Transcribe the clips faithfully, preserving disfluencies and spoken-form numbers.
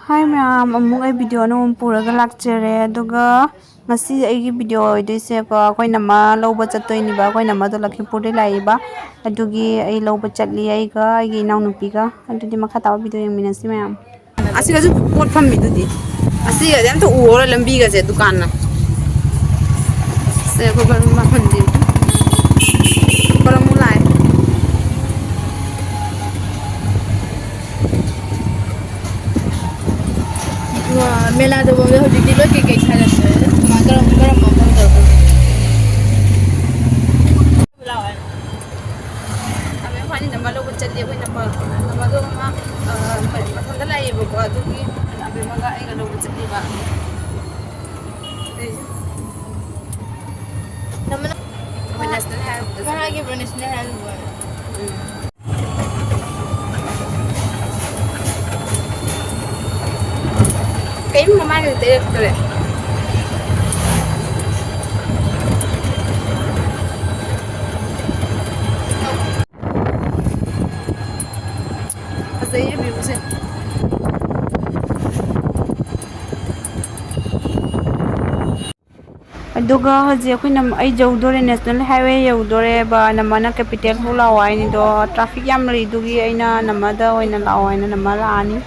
ꯍꯥꯏ ꯃꯌꯥꯝ, ꯑꯃꯨꯛ ꯑꯩ ꯚꯤꯗꯤꯑꯣ ꯑꯅꯧꯕ ꯑꯃ ꯄꯨꯔꯒ ꯂꯥꯛꯆꯔꯦ꯫ ꯑꯗꯨꯒ ꯉꯁꯤ ꯑꯩꯒꯤ ꯚꯤꯗꯤꯑꯣ ꯑꯣꯏꯗꯣꯏꯁꯦꯀꯣ, ꯑꯩꯈꯣꯏ ꯅꯃ ꯂꯧꯕ ꯆꯠꯇꯣꯏꯅꯦꯕ꯫ ꯑꯩꯈꯣꯏ ꯅꯃꯗꯣ ꯂꯈꯤꯄꯨꯔꯗꯩ ꯂꯥꯛꯏꯕ, ꯑꯗꯨꯒꯤ ꯑꯩ ꯂꯧꯕ ꯆꯠꯂꯤ ꯑꯩꯒ ꯑꯩꯒꯤ ꯏꯅꯥꯎꯅꯨꯄꯤꯒ꯫ ꯑꯗꯨꯗꯤ ꯃꯈꯥ ꯇꯥꯕ ꯚꯤꯗꯤꯑꯣ ꯌꯦꯡꯃꯤꯟꯅꯁꯤ ꯃꯌꯥꯝ꯫ ꯑꯁꯤꯒꯁꯨ ꯄꯣꯠ ꯐꯝꯃꯤꯗꯨꯗꯤ, ꯑꯁꯤꯒꯗꯤ ꯑꯝꯇ ꯎꯍꯧꯔ ꯂꯝꯕꯤꯒꯁꯦ ꯗꯨꯀꯥꯟꯅ꯫ ꯁꯦ ꯑꯩꯈꯣꯏ ꯕꯔꯃꯨꯂꯥ ꯃꯟꯗꯤꯔ, ꯕꯔꯃꯨꯂꯥ꯫ ꯃꯦꯂꯥꯗꯨꯐꯥꯎꯗ ꯍꯧꯖꯤꯛꯇꯤ ꯂꯣꯏ ꯀꯩꯀꯩ ꯁꯥꯒꯠꯈ꯭ꯔꯦ꯫ ꯀꯃꯥꯏ ꯀꯔꯝ ꯀꯔꯝꯕ ꯃꯐꯝ ꯇꯧꯗꯣꯏꯅꯣ? ꯑꯕꯦꯝ ꯈ꯭ꯋꯥꯅꯤ ꯅꯝꯕ ꯂꯧꯕ ꯆꯠꯂꯤ ꯑꯩꯈꯣꯏ ꯅꯝꯕ ꯅꯝꯕꯗꯣ ꯑꯃ ꯃꯊꯟꯇ ꯂꯥꯛꯑꯦꯕꯀꯣ꯫ ꯑꯗꯨꯒꯤ ꯑꯕꯦꯝꯃꯒ ꯑꯩꯒ ꯂꯧꯕ ꯆꯠꯂꯤꯕ꯫ ꯑꯩꯈꯣꯏ ꯅꯦꯁꯅꯦꯜ ꯍꯥꯏꯔꯛꯄꯗ ꯆꯠꯂꯤ꯫ ꯍꯥꯏꯈꯤꯕ꯭ꯔꯣ ꯅꯦꯁꯅꯦꯜ ꯍꯥꯏꯔꯛꯄ? ꯎꯝ꯫ ꯀꯩꯝ ꯃꯃꯥꯏꯒ ꯇꯩꯔꯛꯇ꯭ꯔꯦ꯫ ꯐꯖꯩꯌꯦ ꯚ꯭ꯌꯨꯁꯦ꯫ ꯑꯗꯨꯒ ꯍꯧꯖꯤꯛ ꯑꯩꯈꯣꯏꯅ, ꯑꯩ ꯌꯧꯗꯣꯔꯦ, ꯅꯦꯁꯅꯦꯜ ꯍꯥꯏꯋꯦ ꯌꯧꯗꯣꯔꯦꯕ꯫ ꯅꯃꯅ ꯀꯦꯄꯤꯇꯦꯜ ꯐꯥꯎ ꯂꯥꯛꯑꯣ ꯍꯥꯏꯅꯤꯗꯣ, ꯇ꯭ꯔꯥꯐꯤꯛ ꯌꯥꯝ ꯂꯩꯗꯨꯒꯤ ꯑꯩꯅ ꯅꯃꯗ ꯑꯣꯏꯅ ꯂꯥꯛꯑꯣ ꯍꯥꯏꯅ ꯅꯃ ꯂꯥꯛꯑꯅꯤ꯫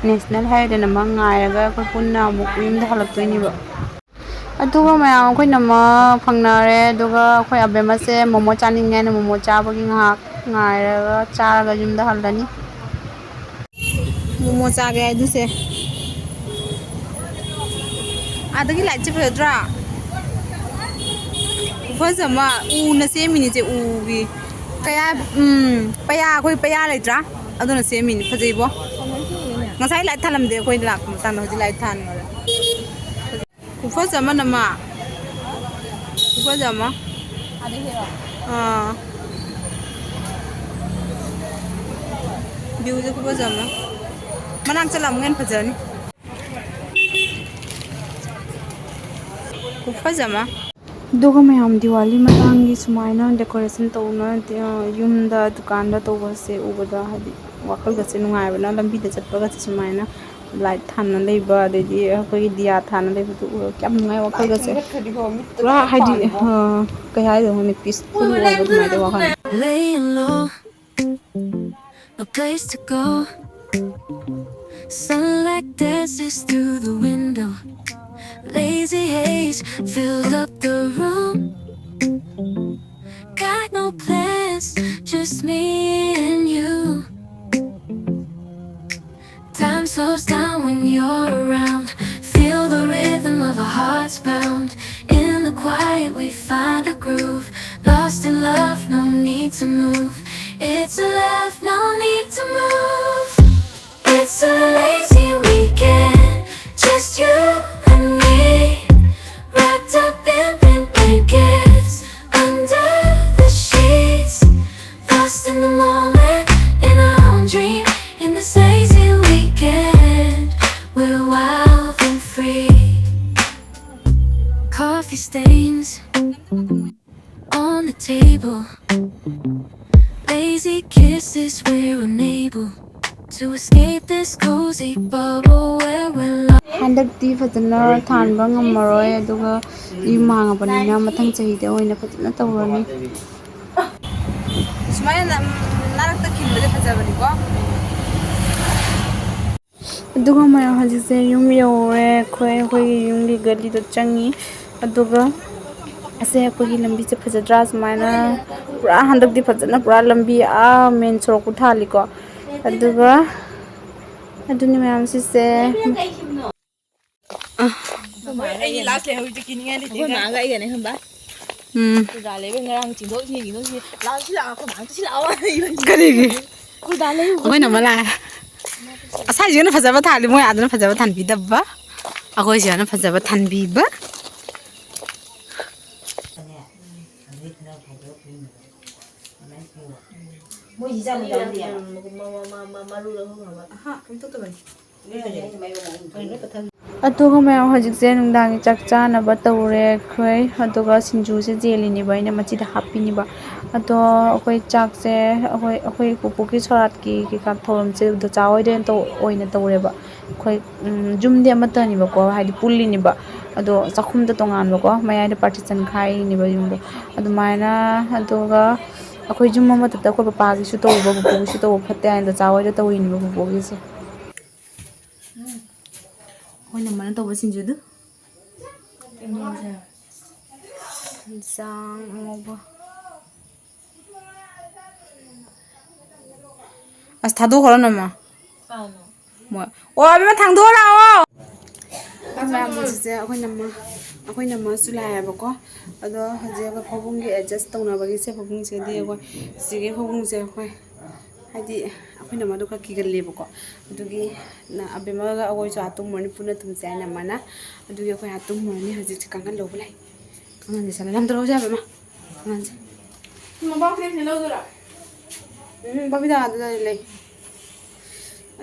ꯅꯦꯁꯅꯦꯜ ꯍꯥꯏꯋꯦꯗ ꯅꯃ ꯉꯥꯏꯔꯒ ꯑꯩꯈꯣꯏ ꯄꯨꯟꯅ ꯑꯃꯨꯛ ꯌꯨꯝꯗ ꯍꯜꯂꯛꯇꯣꯏꯅꯦꯕ꯫ ꯑꯗꯨꯒ ꯃꯌꯥꯝ ꯑꯩꯈꯣꯏ ꯅꯃ ꯐꯪꯅꯔꯦ꯫ ꯑꯗꯨꯒ ꯑꯩꯈꯣꯏ ꯑꯕꯦꯝꯃꯁꯦ ꯃꯣꯃꯣ ꯆꯥꯅꯤꯡꯉꯦ ꯍꯥꯏꯅ ꯃꯣꯃꯣ ꯆꯥꯕꯒꯤ ꯉꯥꯏꯍꯥꯛ ꯉꯥꯏꯔꯒ ꯆꯥꯔꯒ ꯌꯨꯝꯗ ꯍꯜꯂꯅꯤ꯫ ꯃꯣꯃꯣ ꯆꯥꯒꯦ ꯍꯥꯏꯗꯨꯁꯦ꯫ ꯑꯥꯗꯒꯤ ꯂꯥꯏꯠꯁꯦ ꯐꯖꯗ꯭ꯔꯥ? ꯈꯨꯐꯖ ꯑꯃ ꯎꯅ ꯁꯦꯝꯃꯤꯅꯤꯁꯦ, ꯎꯒꯤ꯫ ꯀꯌꯥ, ꯎꯝ, ꯄꯌꯥ, ꯑꯩꯈꯣꯏ ꯄꯌꯥ ꯂꯩꯇ꯭ꯔꯥ? ꯑꯗꯨꯅ ꯁꯦꯝꯃꯤꯅꯤ꯫ ꯐꯖꯩꯕꯣ꯫ ꯉꯁꯥꯏ ꯂꯥꯏꯠ ꯊꯥꯜꯂꯝꯗꯦ ꯑꯩꯈꯣꯏ ꯂꯥꯛꯄ ꯃꯇꯥꯡꯗ, ꯍꯧꯖꯤꯛ ꯂꯥꯏꯠ ꯊꯥꯟꯈꯔꯦ꯫ ꯈꯨꯐꯖ ꯑꯃ ꯅꯃ꯫ ꯈꯨꯐꯖ ꯑꯃ꯫ ꯑꯥ꯫ ꯚ꯭ꯌꯨꯁꯦ ꯈꯨꯐꯖ ꯑꯃ꯫ ꯃꯅꯥꯛ ꯆꯠꯂ ꯑꯃꯨꯛ ꯍꯦꯟꯅ ꯐꯖꯅꯤ꯫ ꯈꯨꯐꯖ ꯑꯃ꯫ ꯑꯗꯨꯒ ꯃꯌꯥꯝ ꯗꯤꯋꯥꯂꯤ ꯃꯇꯥꯡꯒꯤ ꯁꯨꯃꯥꯏꯅ decoration ꯇꯧꯅ, ꯑ, ꯌꯨꯝꯗ, ꯗꯨꯀꯥꯟꯗ ꯇꯧꯕꯁꯦ ꯎꯕꯗ ꯍꯥꯏꯗꯤ ꯋꯥꯈꯜꯒꯁꯦ ꯅꯨꯡꯉꯥꯏꯕꯅ, ꯂꯝꯕꯤꯗ ꯆꯠꯄꯒꯁꯦ ꯁꯨꯃꯥꯏꯅ ꯂꯥꯏꯠ ꯊꯥꯟꯅ ꯂꯩꯕ, ꯑꯗꯩꯗꯤ ꯑꯩꯈꯣꯏꯒꯤ ꯗꯤꯌꯥ ꯊꯥꯟꯅ ꯂꯩꯕꯗꯨ ꯎꯔꯒ ꯌꯥꯝ ꯅꯨꯡꯉꯥꯏ ꯋꯥꯈꯜꯒꯁꯦ꯫ ꯄꯨꯔꯥ ꯍꯥꯏꯗꯤ, ꯑ, ꯀꯩ ꯍꯥꯏꯗꯣꯏꯅꯣ ꯈꯪꯗꯦ, ꯄꯤꯁꯐꯨꯜ ꯑꯣꯏꯕ ꯑꯗꯨꯃꯥꯏꯅ ꯇꯧꯕ ꯋꯥꯈꯜ꯫ Laying low, no place to go. Sunlight dances through the window. Lazy haze fills up the room. Got no plans, just me and you. Time slows down when you're around. Feel the rhythm of our hearts bound. In the quiet, we find a groove. Lost in love, no need to move. It's a laugh, no need to move. It's a lazy weekend, just you and me. Wrapped up in pink blankets, under the sheets. Lost in the moment, in our own dream. In this lazy weekend, we're wild and free. Coffee stains on the table. Lazy kisses, we're unable to escape this cozy bubble where we're lost. ꯍꯟꯗꯛꯇꯤ ꯐꯖꯅ ꯊꯥꯟꯕ ꯉꯝꯃꯔꯣꯏ, ꯑꯗꯨꯒ ꯌꯨꯝ ꯍꯥꯡꯉꯕꯅꯤꯅ ꯃꯊꯪ ꯆꯍꯤꯗ ꯑꯣꯏꯅ ꯐꯖꯅ ꯇꯧꯔꯅꯤ꯫ ꯁꯨꯃꯥꯏꯅ ꯅꯥꯔꯛꯇ ꯈꯤꯟꯕꯁꯦ ꯐꯖꯕꯅꯤꯀꯣ꯫ ꯑꯗꯨꯒ ꯃꯌꯥꯝ ꯍꯧꯖꯤꯛꯁꯦ ꯌꯨꯝ ꯌꯧꯔꯦ꯫ ꯑꯩꯈꯣꯏ, ꯑꯩꯈꯣꯏꯒꯤ ꯌꯨꯝꯒꯤ ꯒꯂꯤꯗꯣ ꯆꯪꯉꯤ꯫ ꯑꯗꯨꯒ ꯑꯁꯦ ꯑꯩꯈꯣꯏꯒꯤ ꯂꯝꯕꯤꯁꯦ ꯐꯖꯗ꯭ꯔꯥ? ꯁꯨꯃꯥꯏꯅ ꯄꯨꯔꯥ ꯍꯟꯗꯛꯇꯤ ꯐꯖꯅ ꯄꯨꯔꯥ ꯂꯝꯕꯤ ꯑꯥ ꯃꯦꯟ ꯁꯣꯔꯣꯛꯄꯨ ꯊꯥꯜꯂꯤꯀꯣ꯫ ꯑꯗꯨꯒ ꯑꯗꯨꯅꯤ ꯃꯌꯥꯝꯁꯤꯁꯦ꯫ ꯑꯩ ꯂꯥꯁ ꯂꯩꯍꯧꯔꯤꯁꯦ ꯀꯤꯅꯤꯡꯉꯥꯏ ꯂꯩꯇꯦ꯫ ꯑꯩꯈꯣꯏ ꯃꯥꯒ ꯑꯩꯒꯅꯦ ꯈꯪꯕ꯫ ꯎꯝ꯫ ꯀꯨꯔꯗꯥ ꯂꯩꯕ ꯉꯔꯥꯡ ꯆꯤꯡꯊꯣꯛ ꯆꯤꯡꯁꯤꯟ ꯆꯤꯡꯊꯣꯛ ꯆꯤꯡꯁꯤꯟ ꯂꯥꯛꯑꯣ, ꯁꯤ ꯂꯥꯛꯑꯣ, ꯑꯩꯈꯣꯏ ꯃꯥꯒ ꯁꯤ ꯂꯥꯛꯑꯣ ꯍꯥꯏꯕꯅꯤ꯫ ꯀꯔꯤꯒꯤ? ꯀꯨꯔꯗꯥ ꯂꯩꯔꯨꯕ꯫ ꯑꯩꯈꯣꯏꯅ ꯑꯃ ꯂꯥꯛꯑꯦ꯫ ꯑꯁꯥꯏꯁꯤꯅ ꯐꯖꯕ ꯊꯥꯜꯂꯤ, ꯃꯣꯏ ꯑꯥꯗꯅ ꯐꯖꯕ ꯊꯥꯟꯕꯤꯗꯕ, ꯑꯩꯈꯣꯏ ꯁꯤꯗꯅ ꯐꯖꯕ ꯊꯥꯟꯕꯤꯕ꯫ ꯃꯣꯏꯁꯤ ꯆꯥꯕ ꯌꯥꯎꯗꯦ꯫ ꯃꯔꯨ ꯂꯧꯍꯧꯅꯕ꯫ ꯑꯍꯥ, ꯀꯩꯝ ꯇꯧꯗꯕꯅꯤ꯫ ꯑꯗꯨꯒ ꯃꯌꯥꯝ ꯍꯧꯖꯤꯛꯁꯦ ꯅꯨꯡꯗꯥꯡꯒꯤ ꯆꯥꯛ ꯆꯥꯅꯕ ꯇꯧꯔꯦ ꯑꯩꯈꯣꯏ꯫ ꯑꯗꯨꯒ ꯁꯤꯡꯖꯨꯁꯦ ꯖꯦꯜꯂꯤꯅꯦꯕ ꯑꯩꯅ ꯃꯆꯤꯗ ꯍꯥꯞꯄꯤꯅꯦꯕ꯫ ꯑꯗꯣ ꯑꯩꯈꯣꯏ ꯆꯥꯛꯁꯦ, ꯑꯩꯈꯣꯏ, ꯑꯩꯈꯣꯏ ꯄꯨꯄꯨꯒꯤ ꯁꯣꯔꯥꯠꯀꯤ ꯀꯩꯀꯥ ꯊꯧꯔꯝꯁꯦ ꯗꯆꯥ ꯍꯣꯏꯗ ꯑꯣꯏꯅ ꯇꯧ-, ꯑꯣꯏꯅ ꯇꯧꯔꯦꯕ꯫ ꯑꯩꯈꯣꯏ, ꯎꯝ, ꯌꯨꯝꯗꯤ ꯑꯃꯠꯇꯅꯦꯕꯀꯣ, ꯍꯥꯏꯗꯤ ꯄꯨꯜꯂꯤꯅꯦꯕ꯫ ꯑꯗꯣ ꯆꯥꯛꯈꯨꯝꯗ ꯇꯣꯉꯥꯟꯕꯀꯣ, ꯃꯌꯥꯏꯗ partition ꯈꯥꯏꯔꯤꯅꯦꯕ ꯌꯨꯝꯗꯣ꯫ ꯑꯗꯨꯃꯥꯏꯅ, ꯑꯗꯨꯒ ꯑꯩꯈꯣꯏ ꯌꯨꯝ ꯑꯃꯠꯇꯗ ꯑꯩꯈꯣꯏ ꯄꯄꯥꯒꯤꯁꯨ ꯇꯧꯕ, ꯄꯨꯄꯨꯒꯤꯁꯨ ꯇꯧꯕ ꯐꯠꯇꯦ ꯍꯥꯏꯅ ꯗꯆꯥ ꯍꯣꯏꯗ ꯇꯧꯔꯤꯅꯦꯕ ꯄꯨꯄꯨꯒꯤꯁꯦ꯫ ꯑꯩꯈꯣꯏ ꯅꯝꯃꯅ ꯇꯧꯕ ꯁꯤꯡꯖꯨꯗꯨ꯫ ꯏꯟꯖꯥꯡ ꯑꯉꯧꯕ꯫ ꯑꯁ, ꯊꯥꯗꯣꯛꯈ꯭ꯔꯣ ꯅꯃ꯫ ꯃꯣꯏ꯫ ꯑꯣ, ꯑꯕꯦꯝꯃ, ꯊꯥꯡꯗꯣꯛꯑꯣ ꯂꯥꯛꯑꯣ꯫ ꯃꯌꯥꯝ ꯍꯧꯖꯤꯛꯁꯦ ꯑꯩꯈꯣꯏ ꯅꯝꯃ, ꯑꯩꯈꯣꯏ ꯅꯝꯃꯁꯨ ꯂꯥꯛꯑꯦꯕꯀꯣ꯫ ꯑꯗꯣ ꯍꯧꯖꯤꯛ ꯑꯩꯈꯣꯏ ꯐꯃꯨꯡꯒꯤ adjust ꯇꯧꯅꯕꯒꯤꯁꯦ, ꯐꯃꯨꯡꯁꯤꯗꯗꯤ ꯑꯩꯈꯣꯏ ꯁꯤꯒꯤ ꯐꯃꯨꯡꯁꯦ ꯑꯩꯈꯣꯏ, ꯍꯥꯏꯗꯤ ꯑꯩꯈꯣꯏ ꯅꯝꯃꯗꯣ ꯈꯔ ꯀꯤꯒꯜꯂꯦꯕꯀꯣ꯫ ꯑꯗꯨꯒꯤ ꯅ-, ꯑꯕꯦꯝꯃꯒ ꯑꯩꯈꯣꯏꯁꯨ ꯑꯥ ꯇꯨꯝꯃꯨꯔꯅꯤ, ꯄꯨꯟꯅ ꯇꯨꯝꯁꯦ ꯍꯥꯏꯅ ꯅꯝꯃꯅ꯫ ꯑꯗꯨꯒꯤ ꯑꯩꯈꯣꯏ ꯑꯥ ꯇꯨꯝꯃꯨꯔꯅꯤ꯫ ꯍꯧꯖꯤꯛꯁꯦ ꯀꯥꯡꯈꯟ ꯂꯧꯕ ꯂꯥꯛꯏ꯫ ꯀꯥꯡꯈꯟꯁꯦ ꯁꯠ ꯂꯝꯗ ꯂꯧꯁꯦ ꯍꯥꯏꯕ ꯑꯃ꯫ ꯀꯥꯡꯈꯟꯁꯦ꯫ ꯃꯣꯝꯄꯥꯛ ꯐꯤꯗꯛꯁꯦ ꯂꯧꯗꯣꯏꯔꯣ? ꯎꯝ, ꯕꯕꯤꯇꯥ ꯑꯗꯨꯗ ꯂꯩ꯫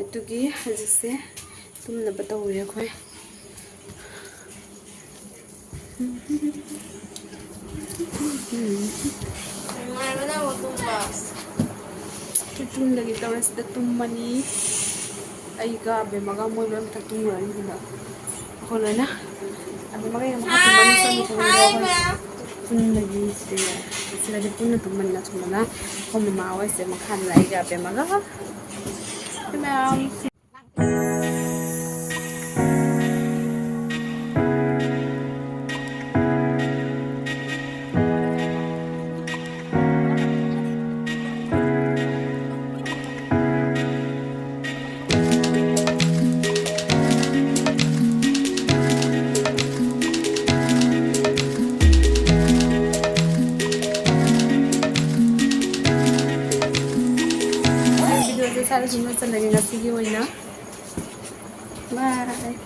ꯑꯗꯨꯒꯤ ꯍꯧꯖꯤꯛꯁꯦ ꯇꯨꯝꯅꯕ ꯇꯧꯔꯦ ꯑꯩꯈꯣꯏ꯫ ꯅꯨꯡꯉꯥꯏꯕ ꯅꯪꯕꯨ ꯇꯨꯝꯕ? ꯇꯨꯝꯗꯒꯤ ꯇꯧꯔꯦ, ꯁꯤꯗ ꯇꯨꯝꯃꯅꯤ꯫ ꯑꯩꯒ ꯑꯕꯦꯝꯃꯒ ꯃꯣꯏ ꯂꯣꯏ ꯃꯊꯛ ꯇꯨꯝꯈ꯭ꯔꯅꯤ ꯁꯤꯗ꯫ ꯑꯩꯈꯣꯏ ꯂꯣꯏꯅ ꯑꯕꯦꯝꯃꯒ ꯑꯩꯒ ꯃꯈꯥ ꯇꯨꯝꯃꯅꯤ, ꯁꯣꯝꯗ ꯇꯨꯝꯃꯅꯤ꯫ ꯑꯩꯈꯣꯏ ꯄꯨꯟꯗꯒꯤ ꯁꯤꯗ, ꯁꯤꯗꯗꯤ ꯄꯨꯟꯅ ꯇꯨꯝꯕꯅꯤꯅ ꯁꯣꯝꯗꯅ ꯑꯩꯈꯣꯏ ꯃꯃꯥ ꯍꯣꯏꯁꯦ, ꯃꯈꯥꯗꯅ ꯑꯩꯒ ꯑꯕꯦꯝꯃꯒ꯫ ꯑꯩꯈꯣꯏ ꯃꯌꯥꯝ꯫ ꯚꯤꯗꯤꯑꯣꯁꯦ ꯁ꯭ꯋꯥꯏꯗ ꯁꯨꯝ ꯂꯣꯏꯁꯤꯜꯂꯒꯦ ꯉꯁꯤꯒꯤ ꯑꯣꯏꯅ꯫ Bye.